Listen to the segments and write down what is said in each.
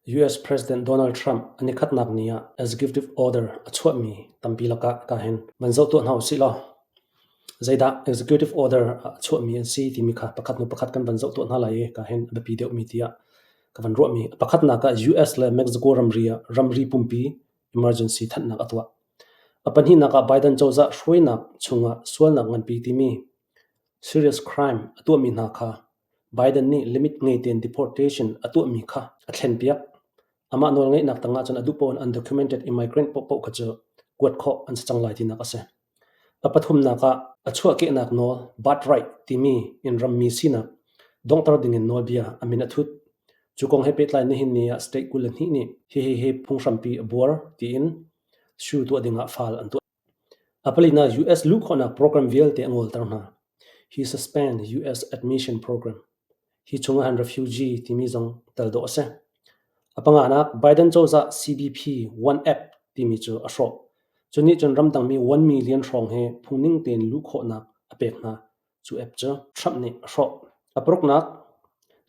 US President Donald Trump a nikhatnak ni ah executive order a chuahmi tampi lakah ka hin van zoh tuah hna usih law zeidah executive order a chuahmi an si timi kha pakhat hnu pakhat kan van zoh tuah hna lai i ka hin a biapi deuhmi tiah ka van ruahmi. A pakhatnak ah US le Mexico ramri ah ramri pumpi emergency thanhnak a tuah. A pahnihnak ah Biden cozah hruainak chungah sualnak nganpi timi serious crime a tuahmi hna kha Biden nih limit ngei tein deportation a tuahmi kha a thlenpiak. Amah nawlngeihnak tangah cun a duh paoh in undocumented immigrant paohpaoh kha cu kuat khawh an si cang lai tinak a si. A pathumnak ah a chuahkehnak nawl birthright timi in rammi sinak donghter dingin nawlbia a min a thut. Cu kong he pehtlai nihin ni ah state 22 nih hihi hi phunghrampi a buar tiin sue tuah dingah fal an tuah. A palinak US luh khawhnak program vialte a ngolter hna. He suspend US admission program. Hi chungah hin refugee timi zong tel dawh a si. A panganak Biden cozah CBP One App timi cu a hrawh. Cu nih cun ramdangmi 1 million hrawng hi phungning tein luh khawhnak a pek hna. Cu app cu Trump nih a hrawh. A paruknak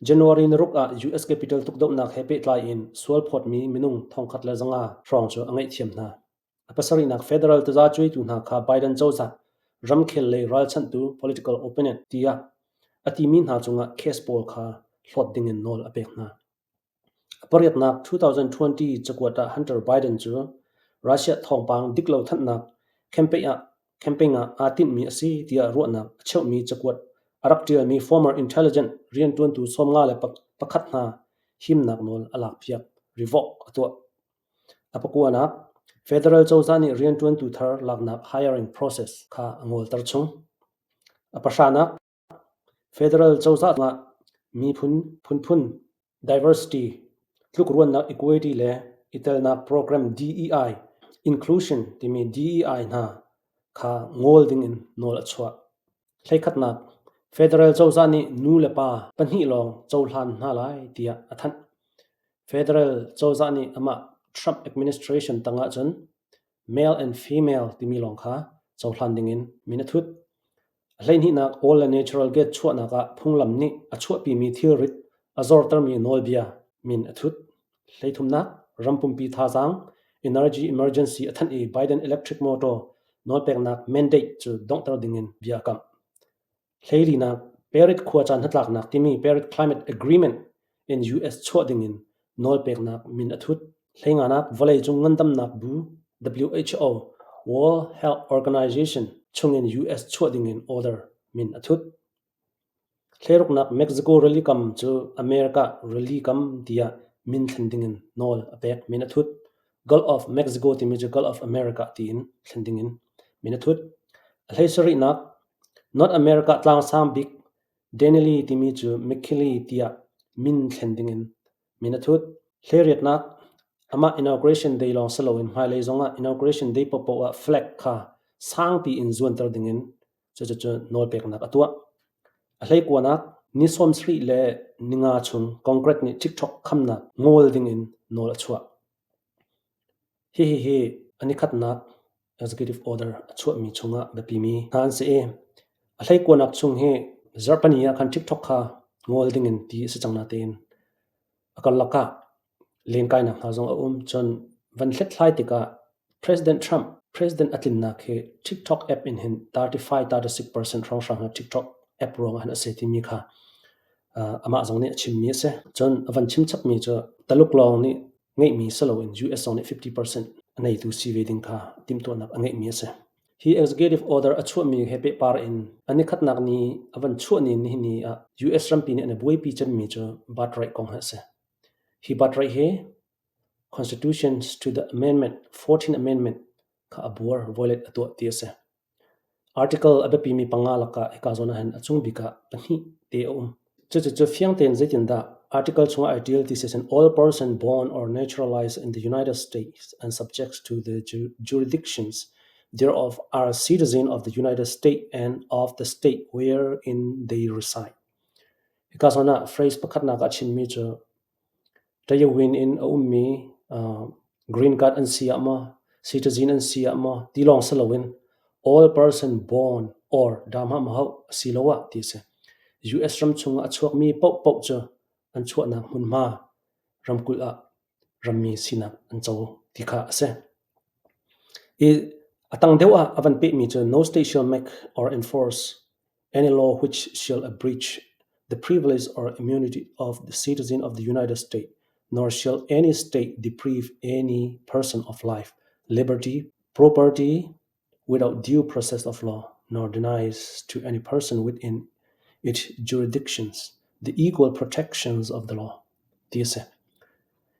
January ni ruk ah US Capitol tukdohnak he pehtlai in sualphawtmi minung 1,500 hrawng cu a ngaihthiam hna. A pasarihnak federal tazacuaitu hna kha Biden cozah ramkhel lei ralchanhtu political opponent tiah a timi hna cungah case pawl kha hlawt dingin nawl a pek hna. A pariatnak 2020 cakuat ah Hunter Biden cu Russia thawngpang diklo thanhnak campaign ah aa tinhmi a si tiah ruahnak a cheuhmi cakuat a rak ṭialmi former intelligence rianṭuantu 51 hna himnak nawl a lakpiak revoke a tuah. A pakuanak, federal cozah nih rianṭuantu thar laknak hiring process kha a ngolter chung. A pahranak, federal cozah ah miphun phunphun diversity, tlukruannak equity le i telnak program DEI, inclusion timi DEI hna kha ngol dingin nawl a chuah. Hleikhatnak, federal cozah nih nu le pa pahnih lawng cohlan hna lai tiah a thanh. Federal cozah nih amah Trump administration tangah cun male and female timi lawng kha cohlan dingin min a thut. A hleihnihnak oil le natural gas chuahnak ah phunglam nih a chuahpimi thilrit a zortermi nawlbia min a thut. Hleithumnak, ram pumpi thazaang energy emergency a thanh i Biden electric motor nawlpeknak mandate cu donghter dingin bia a kamh. Hleilinak, Paris khuacaan hnatlaknak timi Paris Climate Agreement in US chuah dingin nawlpeknak min a thut. Hleinganak, vawleicung ngandamnak bu WHO World Health Organization chungin US chuah dingin order min a thut. Hleiruknak, Mexico rili kam cu America rili kam tiah min thlen dingin nawl a pek min a thut. Gulf of Mexico timi cu Gulf of America tiin thlen dingin min a thut. A hleisarihnak, North America tlangsang bik Denali timi cu McKinley tiah min thlen dingin min a thut. Hleiriatnak, amah inauguration day lawng si loin hmailei zongah inauguration day paohpaoh ah flag kha sangpi in zuanter dingin cucu nawlpeknak a tuah. A hleikuanak, ni 75 chung Congress nih TikTok khamnak ngol dingin nawl a chuah. Hihi hi a nikhatnak executive order a chuahmi chungah biapimi hna an si i a hleikuanak chung hi zarhpini ah khan TikTok kha ngol dingin ti a si cang natein a karlak ah lenkainak hna zong a um. Cun van hlethlai tikah President Trump president a tlinnak hi TikTok app in hin 35 36% hrawnghrang hi TikTok app ruangah hin a si timi kha amah zong nih a chimmi a si. Cun a van chim chapmi cu Taluk lawng nih ngeihmi si loin US zong nih 50% a neitu si ve ding kha timhtuahnak a ngeihmi a si. Hi executive order a chuahmi he pehpar in a nikhatnak ni a van chuah ni nihin ni ah US rampi nih an i buaipi cemmi cu birthright kong hi a si. Hi birthright hi Constitutions to the Amendment 14 Amendment kha a buar violate a tuah ti a si. Article a biapimi panga lakah hika zawn ahhin a cung bik ah pahnih te a um. Cucu fiang tein zeitindah article chungah ai ṭial ti si all person born or naturalized in the United States and subject to the jurisdictions thereof are citizen of the United States and of the state wherein they reside. Hika zawn ah phrase pakhatnak ah chimmi cu Tayawin in a ummi green card an si ah maw, citizen an si ah maw ti lawng si loin all person born or dahmah asiloah ti a si. US ram chungah a chuakmi paohpaoh cu an chuahnak hmunhma ramkulh ah. rammi sinak an co ti kha a si. I a tang deuh ah a van pehmi cu no state shall make or enforce any law which shall abridge the privilege or immunity of the citizen of the United States, nor shall any state deprive any person of life, liberty, property without due process of law, nor denies to any person within its jurisdictions the equal protections of the law. Ti a si.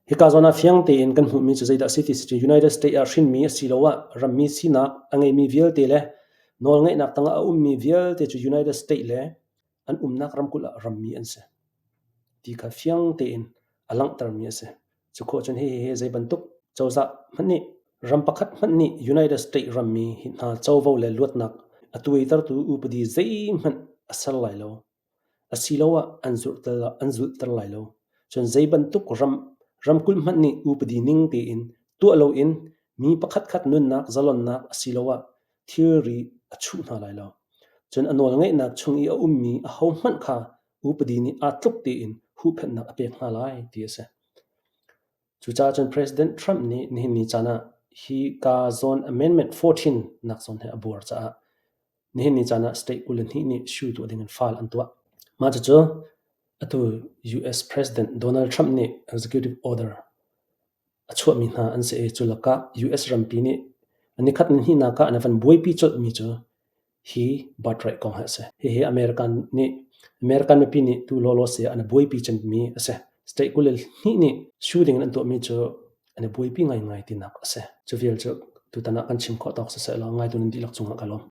Hika zawn ah fiang tein kan hmuhmi cu zeidah a si ti si cun United States ah hrinmi asiloah rammi sinak a ngeimi vialte le nawlngeihnak tangah a ummi vialte cu United States le an umnak ramkulh ah rammi an si ti kha fiang tein a langhtermi a si. Cu khawh cun hihi zei bantuk cozah hmanh nih ram pakhat hmanh nih United States rammi hi hna covo le luatnak a tuaitertu upadi zeihmanh a ser lai lo. Asiloah an zulhter lai lo. Cun zei bantuk ram ramkulh hmanh nih upadi ning tein tuah loin mi pakhatkhat nunnak zalonnak asiloah thilri a chuh hna lai lo. Cun a nawlngeihnak chung i a ummi ahohmanh kha upadi nih aa tluk tein huhphenhnak a pek hna lai ti a si. Cucaah cun President Trump nih nihin ni caan ah hi ka zawn Amendment 14 nak zawn hi a buar caah Nihin ni caan ah state 22 nih sue tuah ding in file an tuah. Mah cucu atu US President Donald Trump nih executive order a chuahmi hna an si i cu lakah US rampi nih a nikhat ni hnihnak ah an van buaipi colhmi cu hi birthright kong hi a si. Hihi American nih American mipi nih tu lawlaw se an i buaipi cemmi a si. State 22 nih sue ding in an tuahmi cu an i buaipi ngaingai tinak a si. Cu vial cu tutan ah kan chim khawh tawk siseh law ngaitu nan dihlak cungah ka lawm.